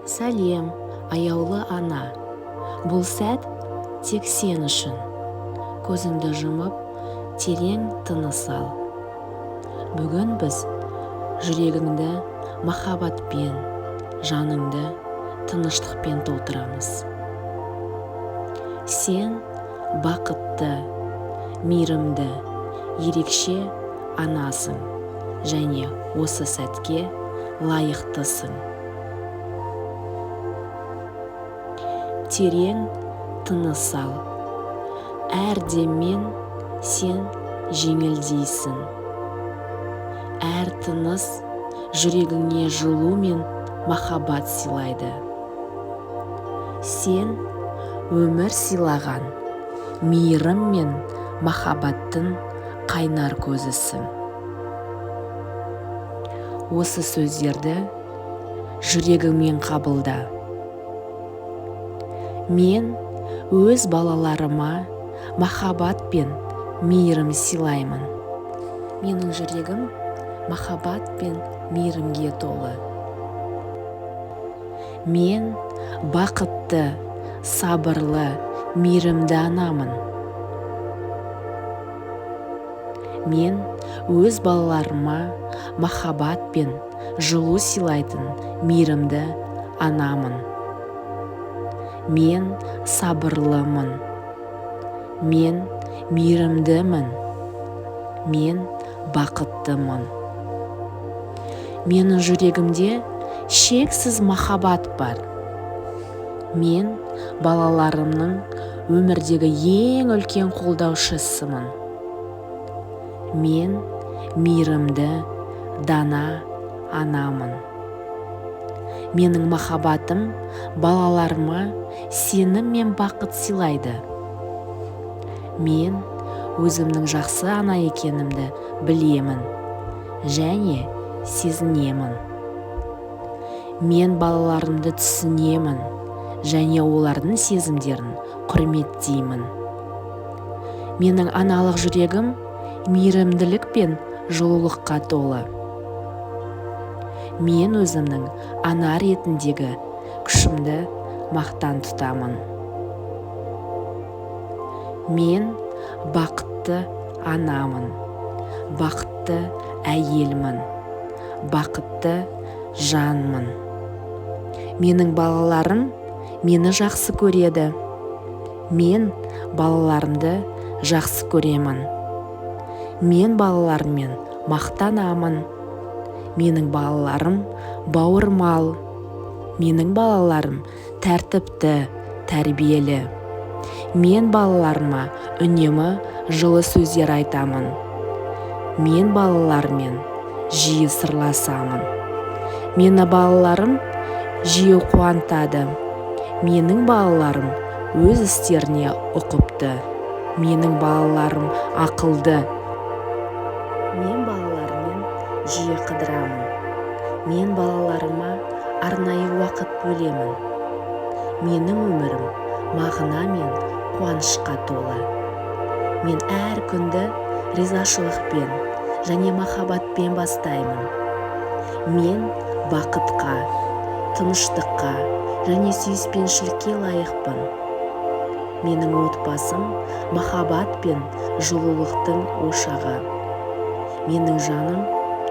Сәлем, аяулы ана! Бұл сәт тек сен үшін. Көзіңді жұмып, терең тыныс ал. Бүгін біз жүрегіңді махаббатпен, жаныңды тыныштықпен толтырамыз. Сен бақытты, мейірімді, ерекше анасың және осы сәтке лайықтысың. Терең тыныс ал. Әр деммен сен жеңілдейсің. Әр тыныс жүрегіңе жылу мен махаббат сыйлайды. Сен өмір сыйлаған мейірім мен махаббаттың қайнар көзісің. Осы сөздерді жүрегіңмен қабылда. Мен өз балаларыма махаббат пен мейірім сыйлаймын. Менің жүрегім махаббат пен мейірімге толы. Мен бақытты, сабырлы, мейірімді анамын. Мен өз балаларыма махаббат пен жылу сыйлайтын мейірімді анамын. Мен сабырлымын. Мен мейірімдімін. Мен бақыттымын. Менің жүрегімде шексіз махаббат бар. Мен балаларымның өмірдегі ең үлкен қолдаушысымын. Мен мейірімді, дана анамын. Менің махаббатым балаларыма сенім мен бақыт сыйлайды. Мен өзімнің жақсы ана екенімді білемін және сезінемін. Мен балаларымды түсінемін және олардың сезімдерін құрметтеймін. Менің аналық жүрегім мейірімділік пен жылулыққа толы. Мен өзімнің ана ретіндегі күшімді мақтан тұтамын. Мен бақытты анамын, бақытты әйелмін, бақытты жанмын. Менің балаларым мені жақсы көреді. Мен балаларымды жақсы көремін. Мен балаларыммен мақтанамын. Менің балаларым бауырмал. Менің балаларым тәртіпті, тәрбиелі. Мен балаларыма үнемі жылы сөздер айтамын. Мен балаларыммен жиі сырласамын. Мені балаларым жиі қуантады. Менің балаларым өз істеріне ұқыпты. Менің балаларым ақылды. Мен балаларыммен жиі қыдырамын. Мен балаларыма арнайы уақыт бөлемін. Менің өмірім мағына мен қуанышқа толы. Мен әр күнді ризашылықпен және махаббатпен бастаймын. Мен бақытқа, тыныштыққа және сүйіспеншілікке лайықпын. Менің отбасым махаббат пен жылулықтың ошағы. Менің жаным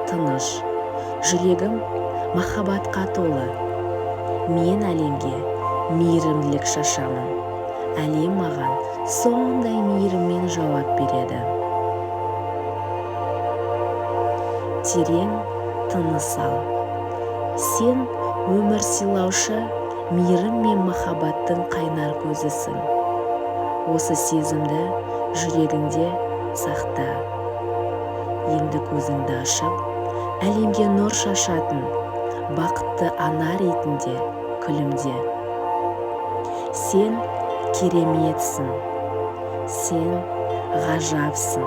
тыныш, жүрегім махаббатқа толы. Мен әлемге мейірімділік шашамын. Әлем маған сондай мейіріммен жауап береді. Терең тыныс ал. Сен өмір сыйлаушы мейірім мен махаббаттың қайнар көзісің. Осы сезімді жүрегіңде сақта. Енді көзіңді ашып, әлемге нұр шашатын бақытты ана ретінде күлімде. Сен кереметсің, сен ғажапсың.